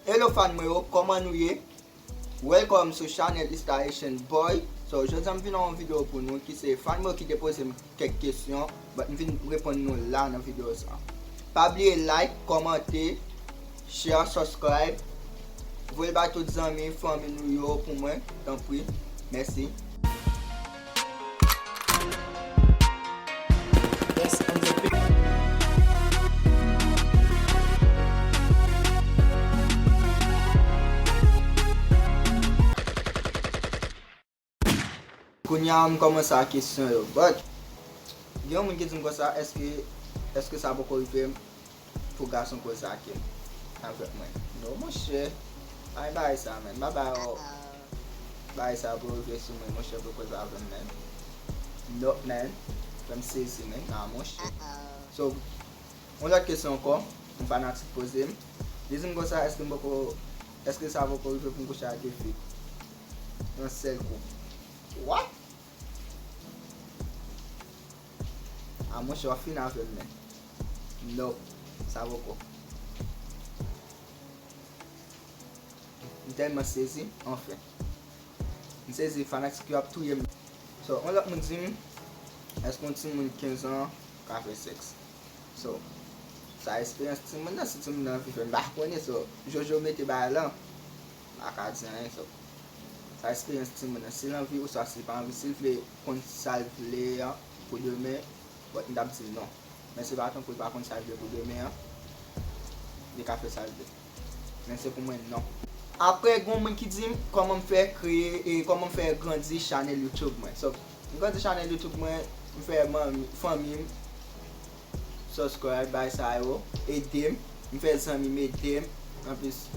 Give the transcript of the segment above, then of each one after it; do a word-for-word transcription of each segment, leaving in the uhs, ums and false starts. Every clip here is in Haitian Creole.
Hello fan mwen yo, kòman nou ye? Welcome sou channel East Haitian Boy. So, jodi a m vin ak yon videyo pou nou ki se fan mwen yo ki te poze m kèk kesyon, but m vin reponn nou la nan videyo sa. Pa bliye like, kòmante, share, subscribe. Voye l bay tout zanmi, fanmi nou yo pou mwen, tanpri. Mèsi. Kounye a, m kòmanse ak kesyon yo. But, gen yon moun ki di m konsa, èske, èske sa poko rive m pou gason koze ak m avèk mwen? Non, monchè. Ay, bagay sa, man. Bagay sa pou rive sou mwen, monchè, pou koze avè m, man. Non, man. Fè m sezi, man. Nan, monchè. So, yon lòt kesyon ankò, yon fanatik poze m. Li di m konsa, èske m poko, èske sa poko rive pou m kouche ak de fi nan sèl kou? What? A, monchè, w ap fin avè m, men. Nope. Sa poko. M tèlman sezi, anfen. M sezi, fanatik yo ap touye m. So, yon lòt moun di m, èske yon timoun kenz an ka fè sèks? So, sa esperyans timoun nan, si timoun nan anvi fè, m pa konnen. So, Jojo mete bagay lan, m pa ka di anyen. So, sa esperyans timoun nan, si l anvi oswa si l pa anvi, si l vle konn sa l vle an pou demen, but m t ap di l non. Men se pa tankou l pa konn sa l vle pou demen an, li ka fè sa l vle. Men se pou mwen non. Apre, gen yon moun ki di m kòman m fè kreye, e kòman m fè grandi chanèl YouTube mwen. So, m grandi chanèl YouTube mwen, m fè manmi, fanmi m subscribe, bay sa yo, ede m. M fè zanmi m ede m. Anplis,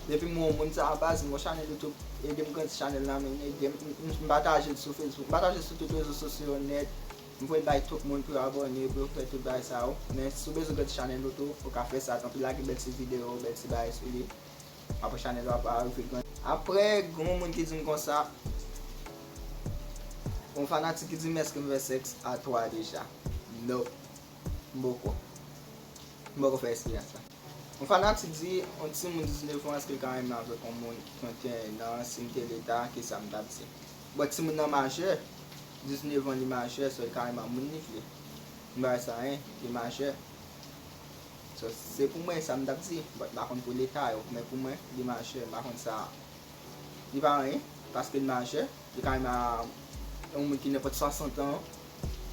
depi m wè yon moun sa a baz, m wè chanèl YouTube, ede m grandi chanèl la, men ede m. M, m, m pataje l sou Facebook, m pataje l sou tout rezo sosyo yo nèt. M voye l bay tout moun pou yo abòne, pou yo fè tout bagay sa yo. Men si w bezwen grandi chanèl ou tou, ou ka fè sa. Tanpri lage bèl ti videyo, bèl ti bagay sou li. Apre chanèl ou ap arive grandi. Apre, gen yon moun ki di m konsa, yon fanatik ki di m èske m fè sèks a twa deja. Nope. M poko. M poko fè eksperyans la. Yon fanatik di, yon timoun diznèf an, èske l ka renmen avèk yon moun trannteyen an, si m te leta, kisa m t ap di? But timoun nan majè, diznèf an li majè, so l ka renmen ak moun li vle. M pa wè sa anyen, li majè. So, se pou mwen, sa m t ap di, but m pa konn pou leta yo, men pou mwen, li majè, m pa konn sa. Li pa anyen, paske l majè, li ka renmen a yon moun ki nenpòt swasant an,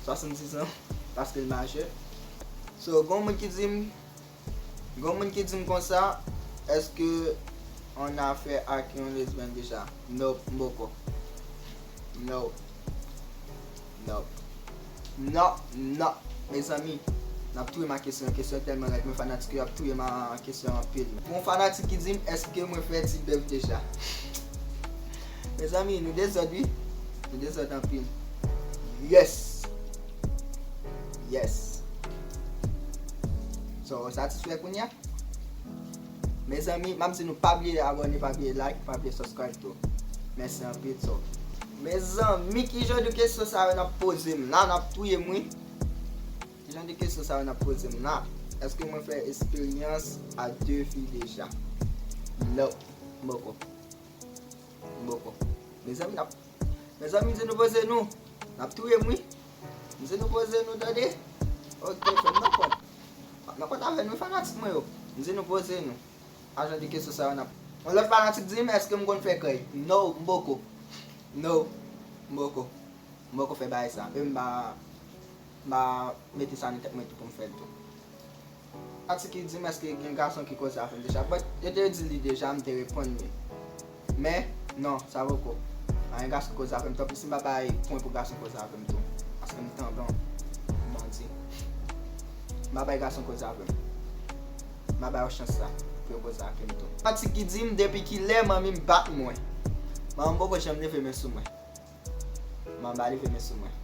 swasanndiz an, paske l majè. So, gen yon moun ki di m, gen yon moun ki di m konsa, èske w an afè ak yon lesbyèn deja? Nope, m poko. Nope. Nope. Non, non. Mezanmi, n ap touye m ak kesyon, kesyon tèlman rèd, men fanatik yo ap touye m ak kesyon anpil. Gon fanatik ki di m, èske mwen fè ti bèf deja? Mezanmi, nou dezòd, wi. Nou dezòd anpil. Yes. Yes. So, w satisfè kounye a? Mezanmi, m ap di nou pa bliye abòne, pa bliye like, pa bliye subscribe tou. Mèsi anpil, so. Mezanmi, ki jan de kesyon sa yo n ap poze m la, n ap touye m, wi. Ki jan de kesyon sa yo n ap poze m la? Èske mwen fè esperyans a de fi deja? Nope. M poko. M poko. Mezanmi, n ap, mezanmi, m di nou poze nou. N ap touye m, wi. M di nou poze nou, tande. Ok, fè m nan kont. Nan kont avè nou, fanatik mwen yo. M di nou poze nou. A jan de kesyon sa yo n ap. Yon lòt fanatik di m, èske m konn fè krèy? No, m poko. No, m poko. M poko fè bagay sa. E m pa, m pa mete sa nan tèt mwen tou pou m fè l tou. Fanatik ki di m èske gen gason ki koze avè m deja. But yo te di li deja, m te reponn li. Men, non, sa poko. Pa gen gason ki koze avè m. Tanpri si m pa bay pwen pou gason koze avè m tou. Paske m tandon bandi. M pa bay gason koze avè m. M pa bay yo chans sa pou yo koze avè m tou. Fanatik ki di m depi kilè manmi m bat mwen. Manman m poko janm leve men sou mwen. Manman m pa leve men sou mwen.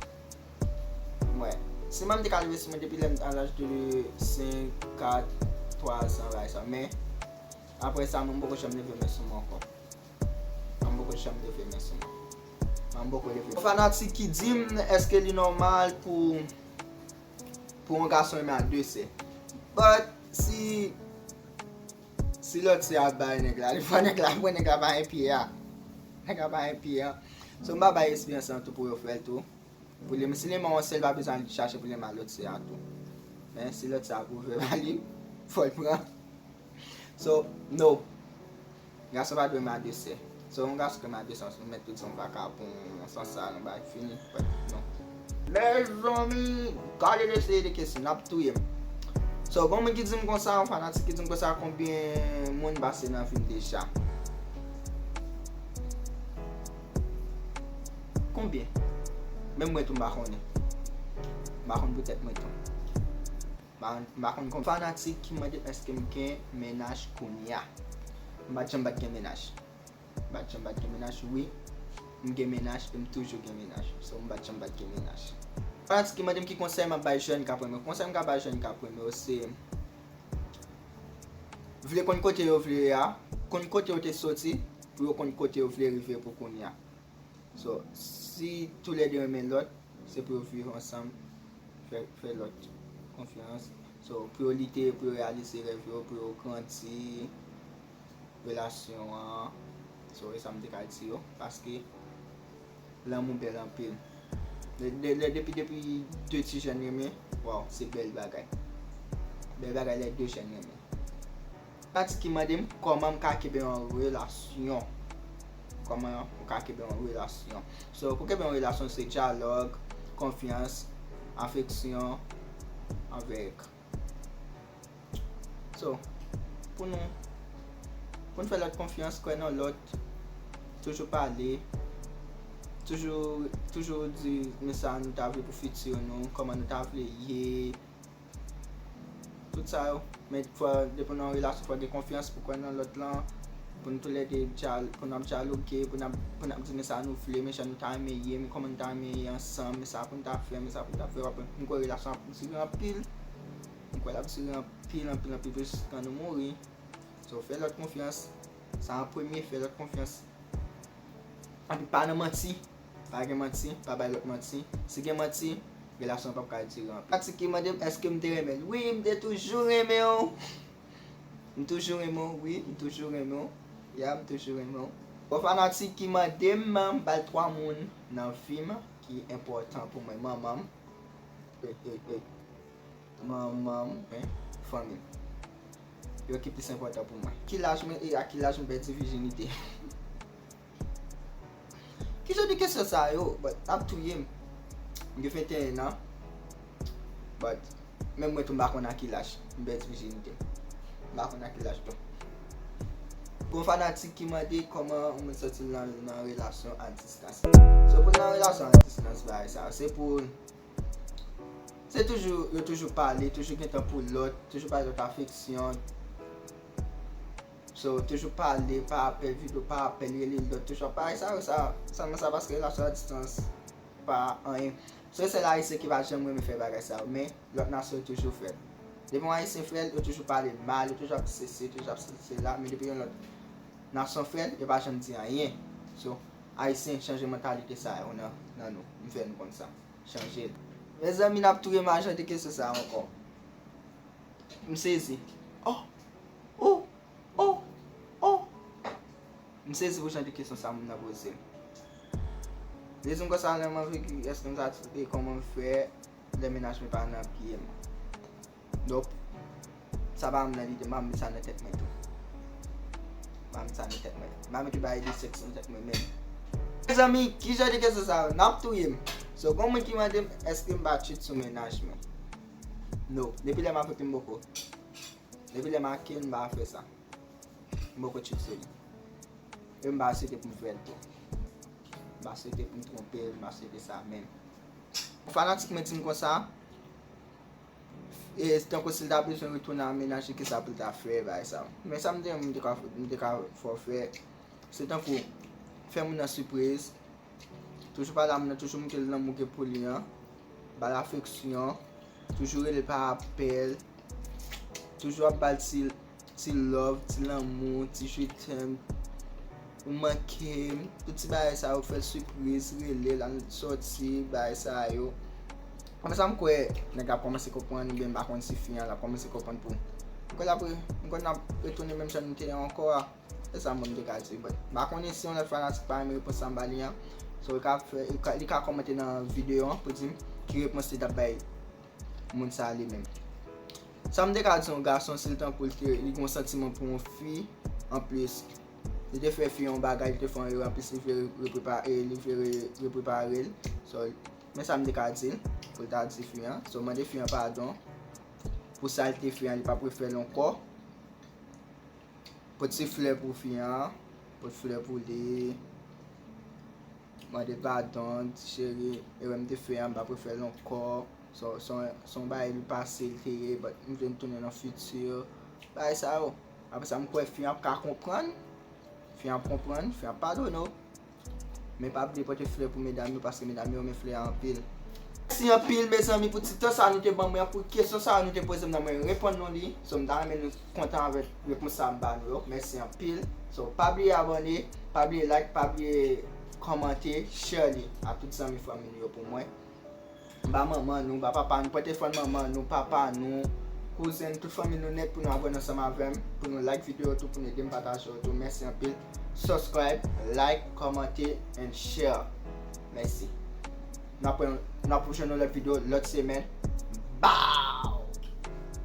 Mwen, si manman m te ka leve sou mwen depi lè m a laj de senk, kat, twa zan, bagay sa. Men, apre sa, manman m poko janm leve men sou mwen ankò. Manman m poko janm leve men sou mwen. Manman m poko leve. Yon fanatik ki di m, èske li nòmal pou, pou yon gason renmen ak de sè? But, si, Si lòt sè a bay nèg la, li pran nèg la, pran nèg la pa yon pye a. Nèg la pa yon pye a. So, m pa bay esperyans lan tou pou yo fè l tou. Pou li, si li renmen yon sè, li pa bezwen al chache pou li renmen lòt sè a tou. Men si lòt sè a pwouve ba li, fò l pran. So, no. Gason pa dwe renmen a de sè. So, yon gason ki renmen a de sè, ou mèt tou di yon vakabon, yon sansal, yon bagay fini. But, no. Mezanmi, gade de seri de kesyon, n ap touye m. So, gon moun ki di m konsa, yon fanatik ki di m konsa, konbyen moun pase nan vi m deja? Konbyen? Menm mwen tou m pa konnen. M pa konn pou tèt mwen tou. M pa, m pa konn konbyen fanatik ki mande m èske m gen mennaj kounye a. M pa t janm pa t gen mennaj. M pa t janm pa t gen mennaj, wi. M gen mennaj e m toujou gen mennaj. So, m pa t janm pa t gen mennaj. Fanatik ki mande m ki konsèy m ap bay jèn k ap renmen. Konsèy m ka bay jèn k ap renmen yo se, vle konn kote yo vle ye a, konn kote yo te soti, pou yo konn kote yo vle rive pou kounye a. So, si toulède renmen lòt, se pou yo viv ansanm, fè, fè lòt konfyans. So, pou yo lite, pou yo reyalize rèv yo, pou yo grandi relasyon an. So, e sa m te ka di yo, paske lanmou bèl anpil. Lè, lè, lè, depi, depi de ti jèn renmen, waw, se bèl bagay. Bèl bagay lè de jèn renmen. Fanatik ki mande m kòman m ka kenbe yon relasyon. Kòman ou ka kenbe yon relasyon. So, pou kenbe yon relasyon, se dyalòg, konfyans, afeksyon, avèk. So, pou nou, pou nou fè lòt konfyans, kwè nan lòt, toujou pale, toujou, toujou di, men sa nou ta vle pou fiti nou, kòman nou ta vle ye, tout sa yo. Men fò, depi w nan yon relasyon, fò gen konfyans pou kwè nan lòt lan, pou nou toulède dyal-, pou n ap dyaloge, pou n ap, pou n ap di men sa nou vle, men jan nou ta renmen ye, men kòman nou ta renmen ye ansanm, men sa pou n ta fè, men sa pou n ta fè. W ap, m kwè relasyon ap dire anpil. M kwè l ap dire anpil, anpil, anpil, jiska nou mouri. So, fè lòt konfyans. Sa an premye, fè lòt konfyans. Epi pa nan manti. Pa gen manti, pa bay lòt manti. Si gen manti, relasyon an p ap ka dire anpil. Fanatik ki mande m èske m te renmen l. Wi, m te toujou renmen w. M toujou renmen w, wi, m toujou renmen w. Ya, m toujou renmen w. Bon, fanatik ki mande m, m ba l twa moun nan vi m ki enpòtan pou mwen. Manman m, e, e, e, manman m, e, fanmi m. Yo ki plis enpòtan pou mwen. Ki laj mwen e a ki laj m pèdi vijinite? Ki jan de kesyon sa yo? But, ap touye m. M gen venteyen an. But, menm mwen tou m pa konn a ki laj m pèdi vijinite m. M pa konn a ki laj tou. Gon fanatik ki mande kòman ou mèt sòti nan, nan relasyon a distans. So, pou nan relasyon a distans, bagay sa, se pou, se toujou, yo toujou pale, toujou gen tan pou lòt, toujou bay lòt afeksyon. So, toujou pale, pa apèl, videyo pa apèl, rele lòt, toujou ap pale sa, sa, sèlman sa paske relasyon a distans pa anyen. So, se sèl Ayisyen ki pa janm renmen fè bagay sa yo, men lòt nasyon yo toujou fè l. Depi yon Ayisyen fè l, yo toujou pale l mal, yo toujou ap di sesi, toujou ap di sela, men depi yon lòt nasyon fè l, yo pa janm di anyen. So, Ayisyen, chanje mantalite sa yo nan, nan nou. M fè nou konn sa. Chanje l. Mezanmi, n ap touye m a jan de kesyon sa ankò. M sezi. Oh! Oh! Oh! Oh! M sezi pou jan de kesyon sa moun nan poze m. Li di m konsa, lè m anvi ki èske m sa, e kòman m fè lè mennaj mwen pa nan pye m. Nope. Sa pa menm nan lide m, m pa menm sa nan tèt mwen tou. M pa menm sa nan tèt mwen. M pa menm ki bay de sèks nan tèt mwen menm. Mezanmi, ki jan de kesyon sa yo? N ap touye m. So, gon moun ki mande m èske m pa cheat sou mennaj mwen. No. Depi lè m avèk li, m poko. Depi lè m ak li, m pa fè sa. M poko cheat sou li. E m pa swete pou m fè l tou. M pa swete pou m twonpe l, m pa swete sa menm. Fanatik mwen di m konsa, e tankou si l ta bezwen retounen a mennaj li, kisa pou l ta fè, bagay sa. Men sa m te, m te ka, m te ka fè w fè, se tankou fè moun nan sipriz, toujou pale a moun nan, toujou montre l lanmou w gen pou li an, ba l afeksyon, toujou rele l pa apèl, toujou ap ba l ti, ti love, ti lanmou, ti je t'aime, ou manke m, tout ti bagay sa yo, fè l sipriz, rele l, ann sòti, bagay sa yo. Apre sa, m kwè nèg la ap kòmanse konprann, oubyen m pa konn si fi an, l ap kòmanse konprann pou M kwè l ap re- m kwè n ap retounen menm jan nou te ye ankò a. Se sa mwen m te ka di. But m pa konnen si yon lòt fanatik pa renmen repons sa m ba li an. So li ka fè, li ka, li ka kòmante nan videyo an pou di m ki repons li t ap bay moun sa li menm. Sa m te ka di yon gason, si l tankou l te, li gen yon santiman pou yon fi, anplis, li te fè fi an yon bagay, li te fè yon erè, anplis li vle reprepare, li vle re- reprepare l. So, men sa m te ka di l, pou l ta di fi an. So, mande fi an padon pou sa l te fè an, li p ap refè l ankò. Pot ti flè pou fi an, pot flè pou li. Mande padon, di cheri, erè m te fè an, m p ap refè l ankò. Se yon bagay li pase l te ye, but m vle n tounen nan fiti. Bagay sa yo. Apre sa, m kwè fi an ap ka konprann. Fi an ap konprann, fi an ap padone w. Men pa bliye pote flè pou medam yo, paske medam yo renmen flè anpil. Mèsi anpil, mezanmi, pou ti tan sa nou te ban mwen an, pou kesyon sa nou te poze m nan, mwen reponn nou li. So, m ta renmen nou kontan avèk repons sa m ba nou yo. Mèsi anpil. So, pa bliye abòne, pa bliye like, pa bliye kòmante, share li a tout zanmi, fanmi nou yo pou mwen. Ba manman nou, ba papa nou, pran telefòn manman nou, papa nou, kouzen, tout fanmi nou nèt pou nou abòne ansanm avè m, pou nou like videyo tou, pou nou ede m pataje yo tou. Mèsi anpil. Subscribe, like, kòmante, and share. Mèsi. N ap, n ap jwenn yon lòt videyo lòt semèn. Bye!